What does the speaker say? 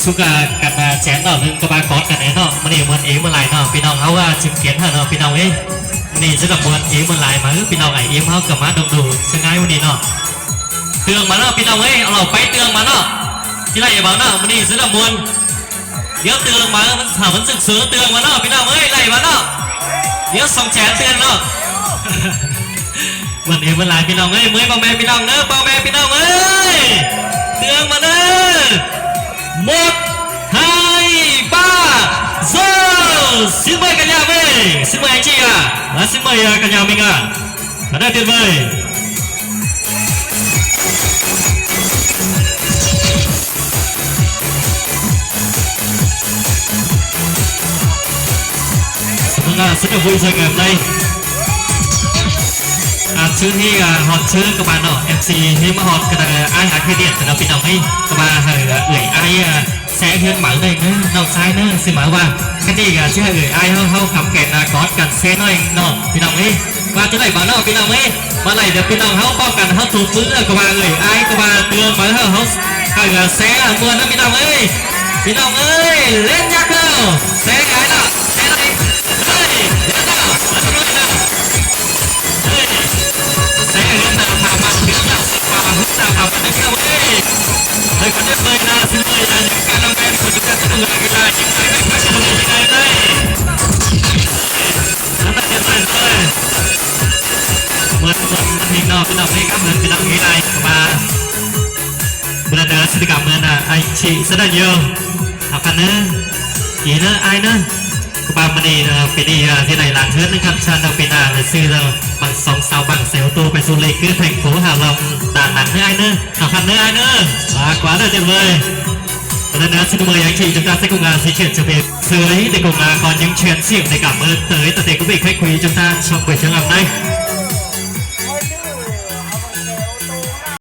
ສຸກາກັນມາແຈມເນາະ ຫຼືກໍມາກອດກັນແດ່ເນາະ. ມື້ນີ້ມ່ວນເອມ່ວນຫຼາຍເນາະ ພີ່ນ້ອງເຮົາວ່າຊິມກຽນເຮົາເນາະ ພີ່ນ້ອງເອີຍ. ມື້ນີ້ສະດອກມ່ວນເອມ່ວນຫຼາຍ ມາເອີ ພີ່ນ້ອງໄອເອັມເຮົາກໍມາດົງດູສະຫງ່າຍມື້ນີ້ເນາະ. ເຕືອງມາເນາະ ພີ່ນ້ອງເອີຍ ເອົາເຮົາໄປເຕືອງມາເນາະ. ທີ່ໄດ້ເວົ້າເນາະ ມື້ນີ້ສະດອກມ່ວນ ດຽວເຕືອງມາ ມັນຖ້າມັນເຊິ່ງເສີເຕືອງມາເນາະ ພີ່ນ້ອງເອີຍ ໄລ່ມາເນາະ. ດຽວສອງແສນເຕືອງເນາະ. ມັນເອງມັນຫຼາຍ ພີ່ນ້ອງເອີຍ ເມື່ອຍພໍ່ແມ່ພີ່ນ້ອງເດີ ພໍ່ແມ່ພີ່ນ້ອງເອີຍ ເຕືອງມາເດີ. ໝົດໄຮບ້າໂຊ ຊິເມື່ອຍກັນຍາເວີຍ ຊິເມື່ອຍຈີອາ ລະຊິເມື່ອຍກັນຍາມິງອາ ມາເດີ ເຕີນເວີຍ. ສະເພາະວ່າສະເພາະຜູ້ຊ່ວຍງານໄດ້ ອ່າ ເຊີນທີ່ ອ່າ ຮອດເຊີນກະບາເນາະ ເອັມຊີ ເຮັດມາຮອດກະດາ ອ້າຍຮັກເຮັດດຽນເນາະ ພີ່ນ້ອງເອີຍ ກະບາໃຫ້ເອື້ອຍອ້າຍ ອ່າ ແຊເຮືອນໝາເລີຍເດີ ນ້ອງຊາຍເດີ ຊິໝາວ່າ ຄັນນີ້ກະຊິໃຫ້ເອື້ອຍອ້າຍເຮົາ ເຮົາຄຳແຂນ ອ່າ ກອດກັນແຊໜ້ອຍເນາະ ພີ່ນ້ອງເອີຍ. ວ່າຈະໄດ້ບໍ່ເນາະ ພີ່ນ້ອງເອີຍ ມາໄລ່ເດີ ພີ່ນ້ອງເຮົາພ້ອມກັນ ເຮົາຕົບມື ກະວ່າເອີຍ ອ້າຍກະວ່າເຕືອງມາ ເຮົາ ເຮົາ ເຮົາກະແຊມ່ວນເນາະ ພີ່ນ້ອງເອີຍ ພີ່ນ້ອງເອີຍ ເຫຼັ້ນຍັກເຮົາ ແຊຫຼາຍເນາະ ແຊຫຼາຍ ເອີຍ ເຫຼັ້ນເນາະ ເອີຍ ເອີຍ ແຊເລີຍ ໜ້າຜາມັນ ພີ່ນ້ອງເອີຍ ຝາກຫຶ້ນໜ້າຜາມັນເດີ ພີ່ນ້ອງເອີຍ ເອີຍ ຄົນເດີ ເອີຍ ໜ້າຊິເລີຍ ໜ້າຍັງການນຳແມ່ນ ຄົນຈະເປັນເອີຍ ອີກຫຼາຍ ອີກຫຼາຍ ອີກຫຼາຍ ອີກຫຼາຍ ເອີຍ. ເໝືອນ ເໝືອນເພງເນາະ ພີ່ນ້ອງເພງກັບເໝືອນ ພີ່ນ້ອງເພງໄດ້ກະມາ ບຸນລະດາສິດກຳເໝືອນ ອ່າ ໄອຊິສະດັນໂຍ ເອົາຄັນເນີ ອີເນີ ອ້າຍເນີ ກະມາມື້ນີ້ ເອີ ປີນີ້ ອ່າ ຊິໄດ້ຫຼານເຮືອນໜຶ່ງຄັນຊານ ດອກປີໜ້າ ແລະ ຊື້ເດີ ບັງສອງຊາວບັງ ໃສ່ໂອໂຕ້ໄປສູ່ເລກ ຄືແພງໂຂຫາລອງ ດານໜັງເນີ ອ້າຍເນີ ເອົາຄັນເນີ ອ້າຍເນີ ມາກວ່າເດີ ເຕັມເລີຍ. ເດີນາຊິນະເມີຍ ຍັງຂີ່ຈົນຕາເຊກຸງາ ຊີເຂດຈະເປັນເສີຍເດກົງາ ກ່ອນຍັງແຊນສຽງໃນກາເມີເຕີຍ ຕະເຕກຸເບກແຄຄຸຍຈົນຕາ ຊອກເປີດເຊີງອຳໄນ